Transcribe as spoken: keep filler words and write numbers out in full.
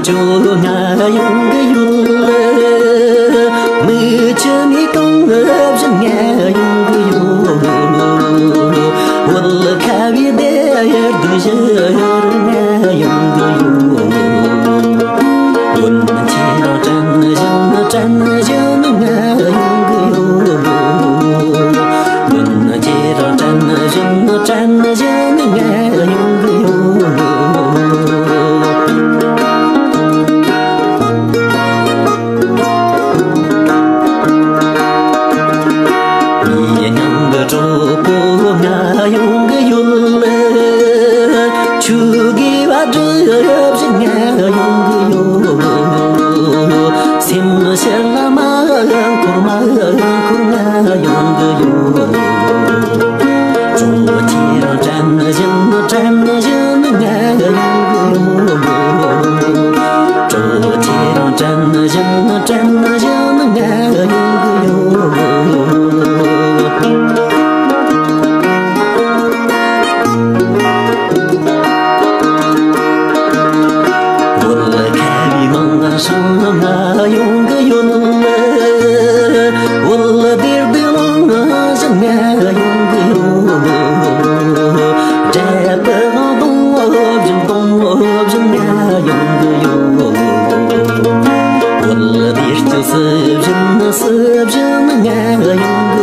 ང་ཡོང་གི་ཡོད། མི་ཆུ་མི་གང་བཞིན་ང་ཡོང་གི་ཡོད། བོད་ཁ་བའི་བདེ་ཡར་དུ་བཞི་ཡོར་ང་ཡོང་གི་ཡོད། བོད་ཁྱེད་རང་དྲན་བཞིན་དྲན་བཞིན་ང་ཡོང་གི་ཡོད། ཁྱེད་རང་དྲན་བཞིན་དྲན་བཞིན་ང་ཡོང་གི་ཡོད། ཡིད་ཉམས་ཀྱི་གྲོགས་པོ་ང་ཡོང་གི་ཡོད། ཆུ་དགེ་བ་སྒྲུབ་བཞིན་ང་ཡོང་གི་ཡོད། སེམས་ཤར་ལ་མ་འཁོར་མ་འཁོར་ང་ཡོང་གི་ཡོད། གྲོགས་ཁྱེད་རང་དྲན་བཞིན་དྲན་བཞིན་ང་ཡོང་གི་ཡོད། གྲོགས་ཁྱེད་རང་དྲན་བཞིན་དྲན་བཞིན་ང་ཡོང་གི་ཡོད། བོད་ཁ་བའི་མིང་སྲིང་ང་ཡོང་གི་ཡོད། བོད་སྡེར་སྡེ་ལང་བཞིན་ང་ཡོང་གི་ཡོད། འབྲས་བུ་གདོང་བཞིན་གདོང་བཞིན་ང་ཡོང་གི་ཡོད། བོད་སྡེར་སྐྱིད་སྲིད་བཞིན་སྲིད་བཞིན་ང་ཡོང་གི་